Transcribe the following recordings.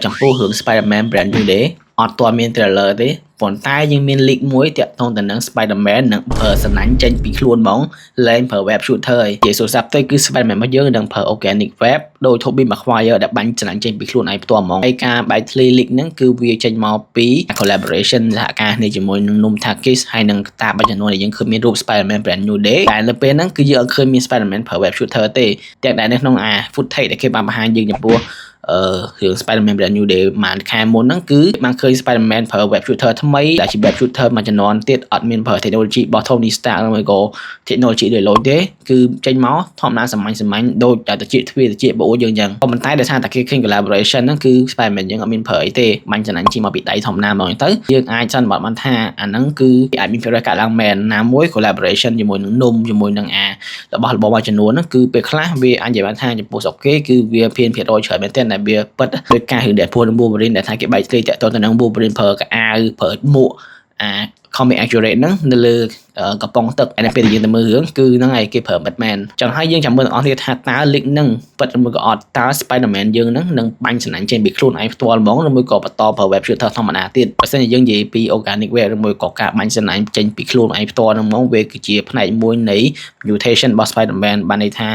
ចំពោះរឿង Spider-Man Brand New Day អត់ទាន់មាន trailer ទេប៉ុន្តែយើងមាន leak មួយទាក់ទងទៅនឹង Spider-Man នឹងប្រើសំណាញ់ចេញពីខ្លួនហ្មងលែងប្រើ web shooter ហើយនិយាយទូរស័ព្ទទៅគឺ Spider-Man របស់យើងនឹងប្រើ organic web ដោយ Tobey Maguire ដែលបាញ់សំណាញ់ចេញពីខ្លួនឯងផ្ទាល់ហ្មងហើយការបែកធ្លាយ leak ហ្នឹងគឺវាចេញមកពី collaboration សហការគ្នាជាមួយនឹង នំ Takis ហើយនឹងតាបច្ចុប្បន្នដែលយើងឃើញមានរូប Spider-Man Brand New Day តែនៅពេលហ្នឹងគឺយើងអត់ឃើញមាន Spider-Man ប្រើ web shooter ទេទាំងដែលនៅក្នុងអា footage ដែលគេបានបង្ហាញយើងចំពោះអឺរឿង Spider-Man Brand New Day មួយខែមុនហ្នឹងគឺបានឃើញ Spider-Man ប្រើ web shooter ថ្មីដែលជា web shooter មួយជំនាន់ទៀតអត់មានប្រើ technology របស់ Tony Stark ឬមួយក៏ technology ដូចលុយទេគឺចេញមកធម្មតាសាមញ្ញសាមញ្ញដូចតែតិចទ្វារតិចបអូយើងអញ្ចឹងក៏ប៉ុន្តែដោយសារតែគេឃើញ collaboration ហ្នឹងគឺ Spider-Man យើងអត់មានប្រើអីទេបាញ់ចំណាញ់ជិះមកពីដៃធម្មតាហ្មងទៅយើងអាចសន្មតបានថាអាហ្នឹងគឺអាចមានភាគរយកើតឡើងមែនណាមួយ collaboration ជាមួយនឹងនំជាមួយនឹងអារបស់របរមួយចំនួនហ្នឹងគឺពេលខ្លះវាអាចនិយាយបានថាចំពោះស្រុកគេគឺវាភានភាគរយច្រើនមែនទែនដែលវាពិតដោយការរឿង Deadpool និង Wolverine ដែលថាគេបែកធ្លាយតាក់ទងទៅនឹង Wolverine ប្រើកៅអៅប្រើមួកអា comic accurate ហ្នឹងនៅលើកំប៉ុងទឹកហើយនៅពេលដែលយើងទៅមើលរឿងគឺហ្នឹងហើយគេប្រើ Batman ចឹងហើយយើងចាំមើលទាំងអស់គ្នាថាតើ leak ហ្នឹងពិតឬមួយក៏អត់តើ Spider-Man យើងហ្នឹងនឹងបាញ់សំណាញ់ចេញពីខ្លួនឯងផ្ទាល់ហ្មងឬមួយក៏បន្តប្រើ web shooter ធម្មតាទៀតបើសិនជាយើងនិយាយពី organic web ឬមួយក៏ការបាញ់សំណាញ់ចេញពីខ្លួនឯងផ្ទាល់ហ្នឹងហ្មងវាគឺជាផ្នែកមួយនៃ mutation របស់ Spider-Man បានន័យថា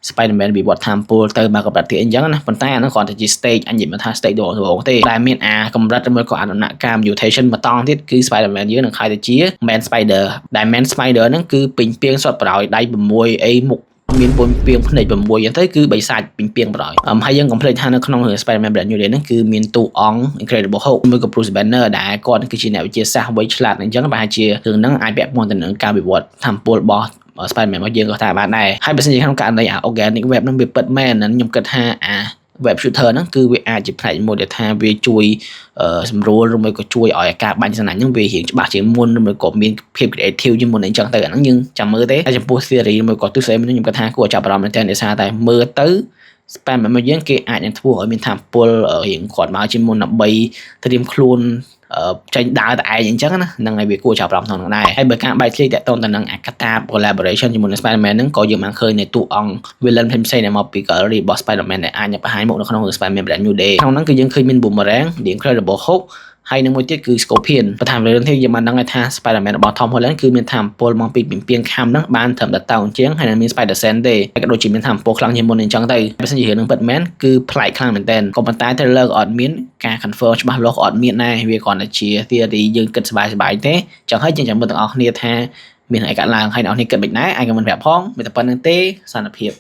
Spider-Man វិវត្តថាមពលទៅមកកម្រិតទៀតអញ្ចឹងណាប៉ុន្តែអាហ្នឹងគ្រាន់តែជា stage អញនិយាយមកថា stage ដំបូងទេតែមានអាកម្រិតឬមួយក៏អាដំណាក់កាល mutation បន្តទៀតគឺ Spider-Man យើងនឹងក្លាយទៅជា Man Spider ដែល Man Spider ហ្នឹងគឺពេញពាងសុទ្ធប្រោយដៃ6អីមុខមានពុនពីងភ្នែក6អញ្ចឹងទៅគឺបិសាចពេញពីងប្រោយអឹមហើយយើងកុំភ្លេចថានៅក្នុងរឿង Spider-Man Brand New Day ហ្នឹងគឺមានតួអង្គ Incredible Hulk មួយក៏ Bruce Banner ដែលគាត់គឺជាអ្នកវិទ្យាសាស្ត្រវៃឆ្លាតអញ្ចឹងប្រហែលជារឿងហ្នឹងអាចពាក់ព័ន្ធទៅនឹងការវិវត្តធម្មពលរបស់ Spider-Man របស់យើងក៏ថាបានដែរហើយបើសិនជាក្នុងករណីអា organic web ហ្នឹងវាពិតមែនខ្ញុំគិតថាអា web shooter ហ្នឹងគឺវាអាចជាផ្នែកមួយដែលថាវាជួយសម្រួលឬមួយក៏ជួយឲ្យការបាញ់សំណាញ់ហ្នឹងវារៀងច្បាស់ជាងមុនឬមួយក៏មានភាព creative ជាងមុនអីចឹងទៅអាហ្នឹងយើងចាំមើលទេហើយចំពោះ theory ឬមួយក៏ទស្សនវិជ្ជាខ្ញុំគិតថាគួរចាប់អារម្មណ៍មែនទែនដោយសារតែមើលទៅ Spider-Man របស់យើងគេអាចនឹងធ្វើឲ្យមានថាមពលរៀងគ្រាន់មកជាងមុនដើម្បីត្រៀមខ្លួនចេញដើរតែឯងអញ្ចឹងណាហ្នឹងហើយវាគួរចាប់អារម្មណ៍ក្នុងហ្នឹងដែរហើយបើការបែកធ្លាយតាក់ទងទៅនឹងអាកតា collaboration ជាមួយនឹង Spider-Man ហ្នឹងក៏យើងបានឃើញនៅតួអង្គ villain ផ្សេងៗដែលមកពី gallery របស់ Spider-Man ដែលអាចនឹងបង្ហាញមុខនៅក្នុង Spider-Man Brand New Day ក្នុងហ្នឹងគឺយើងឃើញមាន Boomerang, The Incredible Hulk ហើយនឹងមួយទៀតគឺ Scorpion បន្ថែមលើរឿងនេះយើងបានដឹងថា Spider-Man របស់ Tom Holland គឺមានថាមពលមកពីពីងខំហ្នឹងបានត្រឹមតែតោងជាងហើយនឹងមាន Spider Sense ទេហើយក៏ដូចជាមានថាមពលខ្លាំងជាងមុនអញ្ចឹងទៅបើសិនជារឿងនឹងពិតមែនគឺប្លែកខ្លាំងមែនទែនក៏ប៉ុន្តែ trailer ក៏អត់មានការ confirm ច្បាស់លាស់ក៏អត់មានដែរវាគ្រាន់តែជា theory យើងគិតសប្បាយៗទេចឹងហើយយើងចាំមើលទាំងអស់គ្នាថាមានអីកើតឡើងហើយអ្នកនរគ្នាគិតមិនដែរអាច comment ប្រាប់ផងមានតែប៉ុណ្្នឹងទេសន្តិភាព។